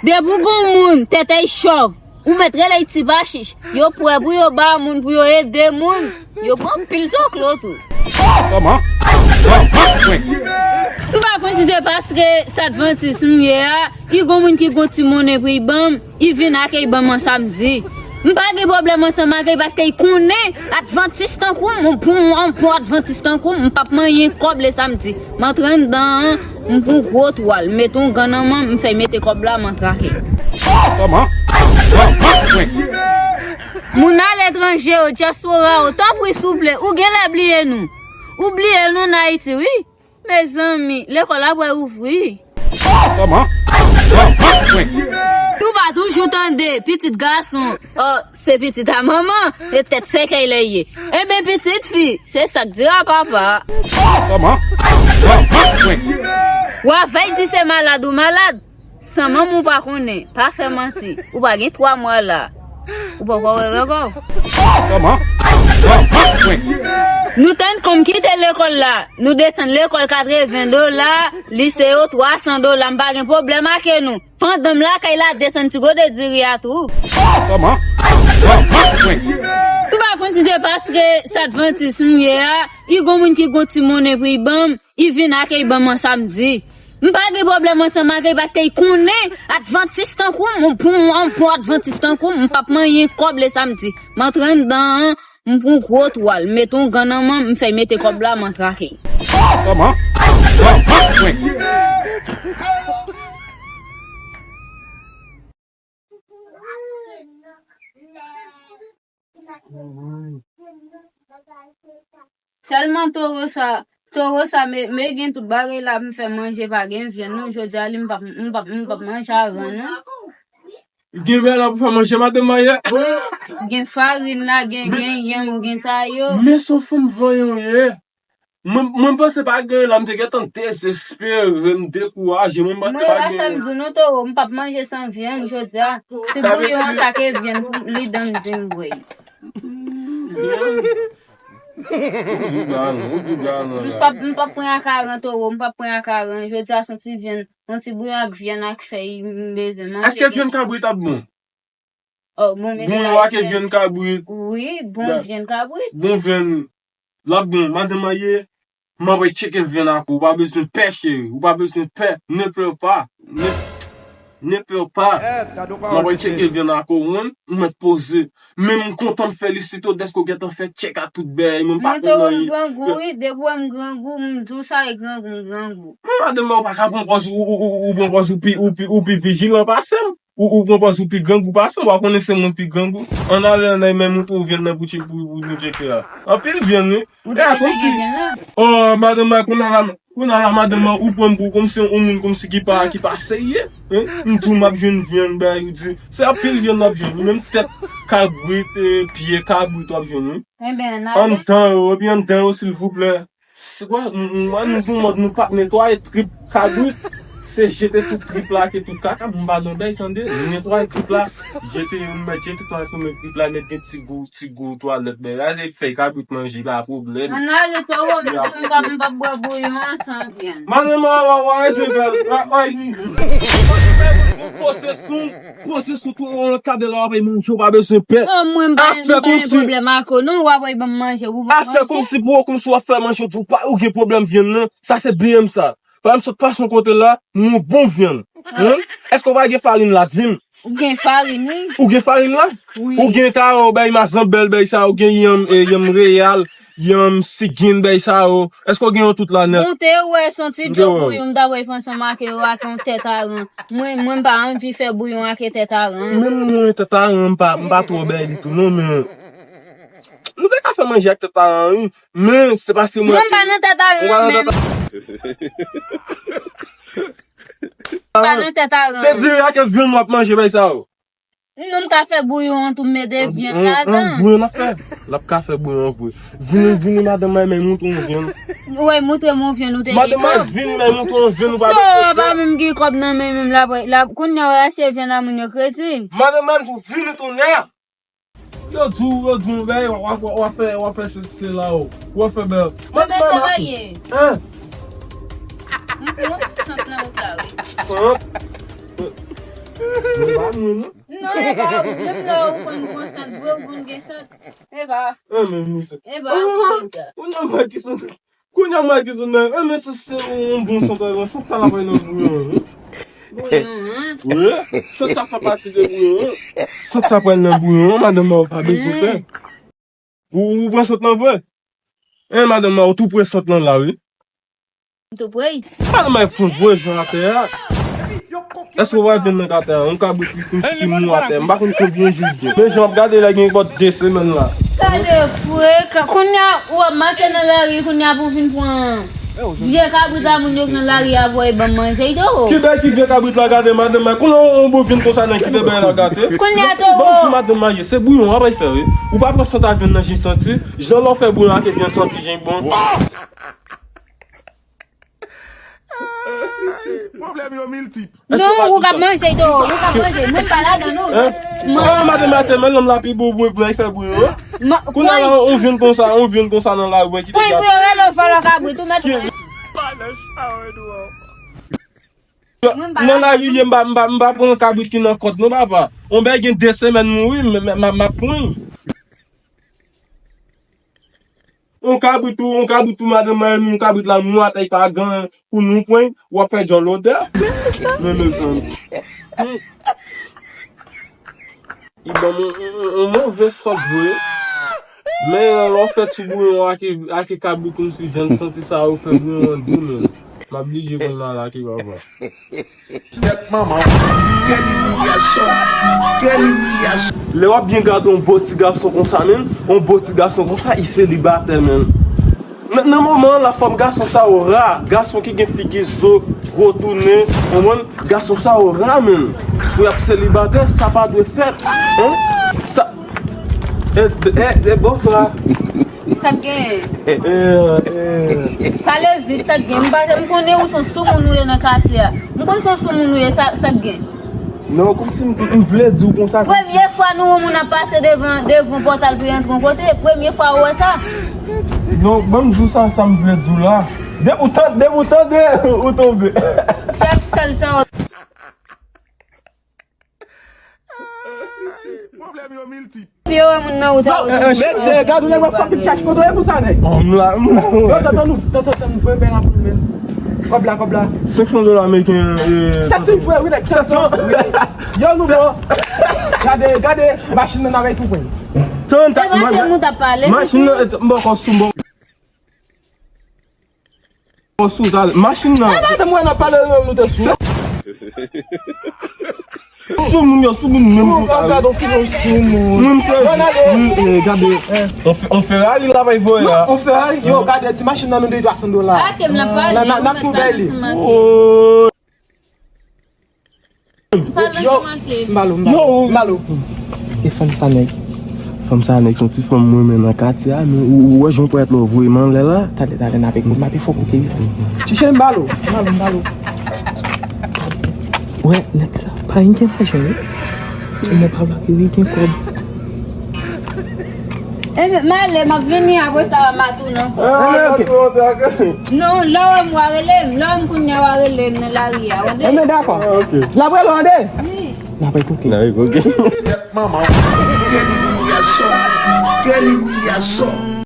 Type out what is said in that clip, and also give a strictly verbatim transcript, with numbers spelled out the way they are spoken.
Depi w gon moun, tèt ay chòv, ou mèt rele l ti vachich. Yo prè pou yo ba moun, pou yo ede moun. Yo pran pil zòklò tou. Kòman? Kòman? Ou pa konn si se paske s advantis m ye a, ki gon moun ki gon ti monnen pou y ban m, y vin ak y ban m an samdi. M pa gen pwoblèm ansanm ak y paske y konnen advantis tankou m, pou, pou advantis tankou m, m p ap manyen kòb le samdi. M antre anndan an, m pran gwo twal, m mete yon gan nan men m, m fè y mete kòb la, m antre ak y. Kòman? Kòman? Moun aletranje yo, dyaspora yo, tanpri souple, ou genlè bliye nou. Ou bliye nou nan Ayiti, wi. Mezanmi, lekòl ap wè ouvri. Kòman? Kòman? Ou pa toujou tande pitit gason, oh, se pitit a manman, e tèt sèkèy lè ye. Enben, pitit fi, se sa k di a papa. Kòman? Kòman? Ou avè y di se malad ou malad. San manman w pa konnen, pa fè manti. Ou pa gen twa mwa la. Ou poko wè rèv ou. Kòman? Nou tann kòm kite lekòl la. Nou desann lekòl katreven dola, lise yo twa san dola. M pa gen pwoblèm ake nou. Pandan m lakay la, desann ti gode diri a tou. Kòman? Kòman? Ou pa konn si se paske s advantis m ye a, y gon moun ki gon ti monnen pou y ban m, y vin ake y ban m an samdi. M pa gen pwoblèm ansanm ak y paske y konnen advantis tankou m, pou, pou advantis tankou m, m p ap manyen kòb le samdi. M antre anndan an, m pran gwo twal, m mete yon gan nan men m, m fè y mete kòb la, m antre ak y. Kòman? Kòman? Sèlman towo sa, towo sa, me, me gen tout bagay la, m fè manje, pa gen vyann non, jodi a li m p ap, m p ap, m p ap manje aran non. Gen bagay la pou fè manje madanm mwen ye. Gen farin la, gen, gen yanm, gen ta yo. Men se yon fanm vanyan w ye. Mwen, mwen panse pa gen la, m te gentan dezespere, m dekouraje, mwen panse pa gen. Mwen la sa m di w non, towo, m p ap manje san vyann jodi a. Ti bouyon an sa ke vyann pou li dan m di m bwè. Ou di garan, ou di garan la. M p ap, m p ap pran ak aran towo, m p ap pran ak aran. Jodi a se yon ti vyann, yon ti bouyon ak vyann ak fèy m bezwen manje. Èske vyann kabrit ap bon? Oh, bon, men bouyon ak vyann kabrit. Wi, bon vyann kabrit. Bon vyann. L ap bon, madanm mwen ye. M ap tcheke vyann ak ou, ou pa bezwen pè, cheri, ou pa bezwen pè, ne pleure pas, ne, ne pleure pas. M ap tcheke vyann ak ou, ou konprann, ou mèt poze. Men m kontan m felisite w dèske w gentan fè tchèk a tout bèy, mwen m pa konn anyen. Mwen grangou, wi, depi w wè m grangou, m di w sa e grangou, m grangou. Men madanm mwen, ou pa ka pran pòz, ou, ou, ou, ou pran pòz, ou pi, ou pi, ou pi vijilan pase m. Ou, ou pran pòz ou pi grangou pase m, ou pa konnen se mwen ki pi grangou. Ann ale, ann ale, men moutre w vyann nan pou tche-, pou, pou nou tcheke a. Anpil vyann, wi. Ou te genyen vyann nan? Oh, madanm mwen, kounye a la, kounye a la, madanm mwen, ou pran m pou kòmsi yon moun kòmsi ki pa, ki pa serye. Hein? M di w m ap jwenn vyann, bay, ou di, se anpil vyann n ap jwenn. Menm tèt kabrit, eh, pye kabrit w ap jwenn, wi. Enben, ann ale. Anndan yo, epi anndan yo, silvouplè. Se kwa, m, m, m, nou, nou, nou pa netwaye trip kabrit. Se jete tout trip la, ke tout kaka, m pa nan bèy, tande. Nou netwaye trip la, jete yo, nou mèt jete tout la, pou met trip la, mèt gen ti gou, ti gou twalèt, bèy. A se fèy kabrit manje, pa pwoblèm. Ann ale, towo, m di m p ap, m p ap bwè bouyon an san vyann. Madanm, wa, wa, wa, se bèl. Wa, wa. Poze sou, poze sou tou, on kade la, w ap manje, w pa bezwen pè. Non, mwen, m pa, m pa gen pwoblèm ak ou, non, w ap ban m manje, ou ban m manje. Afè kòmsi pou ou, kòmsi w ap fè manje, w di w pa, ou gen pwoblèm vyann nan. Sa se byen m sa. Fò m sot pase yon kote la, m yon bon vyann. Hein? Èske w pa gen farin la, di m? Ou gen farin, wi. Ou gen farin la? Wi. Ou gen ta yo, bèy mazanbèl, bèy sa, ou gen yanm, eh, yanm reyal, yanm sigin, bèy sa yo. Èske w gen yo tout la nèt? Bon, te wè, se yon ti dlo bouyon, m ta voye fè ansanm ak yo, ak yon tèt aran. Mwen, mwen, m pa anvi fè bouyon ak tèt aran. Menm mwen, tèt aran, m pa, m pa twò bèy li tou, non, men nou te ka fè manje ak tèt aran, wi. Men, se paske mwen. Mwen pa nan tèt aran menm. Ou pa nan tèt aran. M pa nan tèt aran. Se diri ak vyann w ap manje, bay sa yo. Non, m ka fè bouyon an tou, m mete vyann ladan. Bouyon n ap fè. L ap ka fè bouyon an vre. Vini, vini, madanm mwen, men moutre yon vyann. Ou wè, moutre m yon vyann, ou te gen kòb. Madanm mwen, vini, men moutre yon vyann, ou pa bezwen pè. Yo, pa menm gen kòb nan men, menm la, la, kounye a, w al achte vyann a moun yo kredi. Madanm mwen, tou vini tounen. Yo di w, yo di w, bèy, w ap, w ap, w ap fè, w ap fè se, se la, w ap fè bèy. Mwen, mwen, mwen, mwen, hein? M pran sant nan wout la, wi. Sant? Non, pa mwen, non. Non, e pa ou. Menm lè ou konn pran sant vre, ou konn gen sant. E pa. Ah, men, misye. E pa ou konn sa. Ou nan mwen ki sant. Kounye a mwen ki sou nan, eh, men se, se yon bon sant, yon sant sa la pral nan bouyon, wi. Bouyon, hein? Wi, sant sa fè pati de bouyon, wi. Sant sa pral nan bouyon, madanm mwen, ou pa bezwen pè. Ou, ou pran sant lan vre? Eh, madanm mwen, ou tou pre sant lan la, wi. M tou pre. Madanm mwen, fon vre jan atè a. Èske w ap jwenn nan atè a? Yon kabrit ki, ki, ki mou atè. M pa konn konbyen jou l gen. Men jan w ap gade la gen bò de semèn la. Gade frè, ka-, kounye a ou ap mache nan lari, kounye a pou w vin pran vye kabrit la moun yo k nan lari a voye ban m manje, Toro. Ki bèl ki vye kabrit la gade, madanm mwen. Kounye a yon bovin konsa nan kite bèl la gate. Kounye a, Toro. Ban m di madanm mwen, se bouyon w ap fè, wi. Ou pa pran sant a vyann nan jen santi. Jan lè w fè bouyon ak vyann santi jen bon. Pwoblèm yo miltip. Non, ou k ap manje, Toro, ou k ap manje. Mwen pa ladan, non. Hein? Ah, madanm atè, men lòm la pi bon, bon, bon, fè bouyon, hein? Kounye a la, on vin konsa, on vin konsa nan la, wè ki te pou yo rele w vòlò kabrit, ou mèt. Nan lari, m pa, m pa, m pa pran kabrit ki nan kòt, non, papa. On bèl gen de semèn mouri, m, m, m, m ap pran. On kabrit ou, on kabrit ou, madanm mwen, on kabrit la, nou atay pa gen pou nou pran, w ap fè djòl odè. Men, mezanmi. Hmm. Li ban m on, on, on, on move sant vre. Men, lè w fè ti bouyon ak, ak kabrit kòmsi vyann santi sa, ou fè bouyon an dou, men. M ap blije pran malaki, papa. Tèt manman. Quelle humiliation. Quelle humiliation. Lè w ap byen gade yon bo ti gason konsa, menm, yon bo ti gason konsa, li selibatè, menm. Nan, nan moman an la, fanm gason sa yo ra. Gason ki gen figi zo, gwo tounen, konprann? Gason sa yo ra, menm. Pou y ap selibatè, sa pa dwe fèt. Hein? Sa, e, e, e, bonswa. Sa k genyen? Eh, eh. Pale vit, sa k genyen? M pa, m konnen ou se yon soumoun ou ye nan katye a. M konn se yon soumoun ou ye, sa, sa k genyen? Non, kòmsi m, m vle di w konsa. Premye fwa nou wè yon moun ap pase devan, devan pòtal pou y antre yon kote. Premye fwa ou wè sa. Non, ban m di w sa, sa m vle di w la. Depi w tan-, depi w tande, ou tonbe. Chak sèl sa. Pwoblèm yo miltip. Pi yo wè moun nan wout la. Mesye, gad ou nèg wè fòk li chache kote w ye pou sa, nèg. Yo, tantan nou, tantan nou voye bèl la pou nou, men. Kòb la, kòb la. Senk san dola ameriken, eh, sa ti vre, wi, nèg, senk san. Yo, nou bon. Gade, gade, machin nan avèk tou pwen. Tan, ta, machin nan, m poko sou, m poko. Bon, sou, talè. Machin nan. E, gade, mwen nan pale, nou te sou. Sou moun yo, sou moun menm. Ou gade, ou filon sou moun. Moun se, eh, gade. On Fe-, on Ferrari la, bay voye la. On Ferrari, yo, gade, ti machin nan, nou de twa san dola. Ake m la pale. N a, n a, n a tou bay li. Oh. Yo, Malo, Malo, Malo. E fanm sa nèg. Fanm sa nèg, se yon ti fanm mwen renmen nan katye a, men ou, ou wè jan w parèt lè w voye m anlè la. Talè, talè, n a peko, m ap fè koke. Chiche Malo, Malo, Malo. Wè, nèg sa, pa gen lajan, wi. Mwen pa vle wi gen kòb. Ebyen, m ale, m ap vini apre sa, m a tounen ankò. Ah, ok. Non, lè w wè m, w a rele m. Lè w wè m kounye a, w a rele m nan lari a, w tande? Ebyen, dakò. Ah, ok. L ap rele w, tande? Wi. L ap rele, ok. L ap rele, ok. Tèt manman. Quelle humiliation. Quelle humiliation.